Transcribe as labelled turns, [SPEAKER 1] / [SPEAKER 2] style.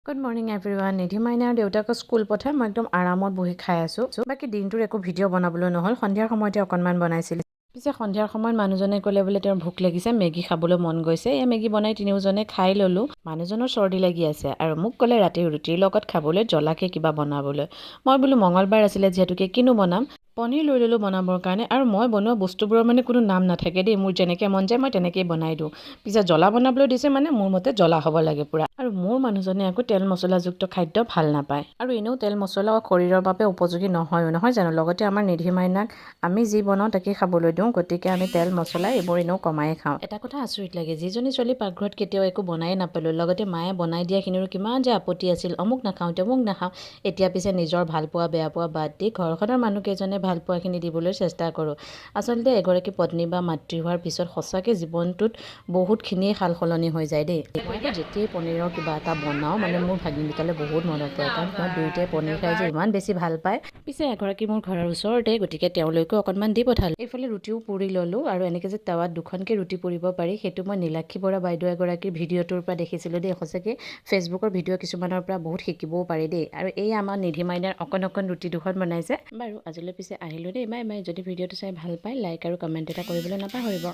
[SPEAKER 1] Good morning everyone. নিধি মাইনাৰ দেউতাকক school পঠাই মই একদম আৰামত বহি খাই আছোঁ। বাকী দিনটোৰ একো ভিডিঅ' বনাবলৈ নহ'ল, সন্ধিয়াৰ সময়তে অকণমান বনাইছিলোঁ। পিছে সন্ধিয়াৰ সময়ত মানুহজনে ক'লে বোলে তেওঁৰ ভোক লাগিছে, মেগী খাবলৈ মন গৈছে। এই মেগী বনাই তিনিওজনে খাই ল'লোঁ। মানুহজনৰ চৰ্দি লাগি আছে আৰু মোক ক'লে ৰাতি ৰুটিৰ লগত খাবলৈ জ্বলাকৈ কিবা বনাবলৈ। মই বোলো মঙলবাৰ আছিলে যিহেতুকে কিনো বনাম। পনীৰ লৈ ল'লোঁ বনাবৰ কাৰণে। আৰু মই বনোৱা বস্তুবোৰৰ মানে কোনো নাম নাথাকে দেই, মোৰ যেনেকৈ মন যায় মই তেনেকেই বনাই দিওঁ। পিছে জ্বলা বনাবলৈ দিছে মানে মোৰ মতে জ্বলা হ'ব লাগে পূৰা। আৰু মোৰ মানুহজনে আকৌ তেল মছলাযুক্ত খাদ্য ভাল নাপায় আৰু এনেও তেল মছলা শৰীৰৰ বাবে উপযোগী নহয়ো, নহয় জানো? লগতে আমাৰ নিধি মাইনাক আমি যি বনাওঁ তাকেই খাবলৈ দিওঁ, গতিকে আমি তেল মছলা এইবোৰ এনেও কমায়ে খাওঁ। এটা কথা আচৰিত লাগে, যিজনী ছোৱালী পাকঘৰত কেতিয়াও একো বনায়ে নাপালোঁ, লগতে মায়ে বনাই দিয়াখিনিৰো কিমান যে আপত্তি আছিল, অমুক নাখাওঁ, তমুক নাখাওঁ। এতিয়া পিছে নিজৰ ভাল পোৱা বেয়া পোৱা বাদ দি ঘৰখনৰ মানুহকেইজনে ভাল পোৱাখিনি দিবলৈ চেষ্টা কৰোঁ। আচলতে এগৰাকী পত্নী বা মাতৃ হোৱাৰ পিছত সঁচাকৈ জীৱনটোত বহুতখিনিয়ে সাল সলনি হৈ যায় দেই। মই আকৌ যেতিয়াই পনীৰৰ কিবা এটা বনাওঁ, মানে মোৰ ভাগিনকেইটালৈ বহুত মনত পৰে, কাৰণ সিহঁত দুয়োটাই পনীৰ খাই যে ইমান বেছি ভাল পায়। পিছে এগৰাকী মোৰ ঘৰৰ ওচৰতে, গতিকে তেওঁলোকেও অকণমান দি পঠালে। এইফালে ৰুটিও পুৰি ল'লোঁ। আৰু এনেকৈ যে টাৱাত দুখনকৈ ৰুটি পুৰিব পাৰি, সেইটো মই নীলাক্ষী বৰা বাইদেউ এগৰাকীৰ ভিডিঅ'টোৰ পৰা দেখিছিলোঁ দেই। সঁচাকৈ ফেচবুকৰ ভিডিঅ' কিছুমানৰ পৰা বহুত শিকিবও পাৰি দেই। আৰু এই আমাৰ নিধি মাইনাৰ অকণ অকণ ৰুটি দুখন বনাইছে। বাৰু, আজিলৈ পিছে আহিলোঁ দেই, বাই বাই। যদি ভিডিঅ'টো চাই ভাল পায়, লাইক আৰু কমেণ্ট এটা কৰিবলৈ নাপাহৰিব।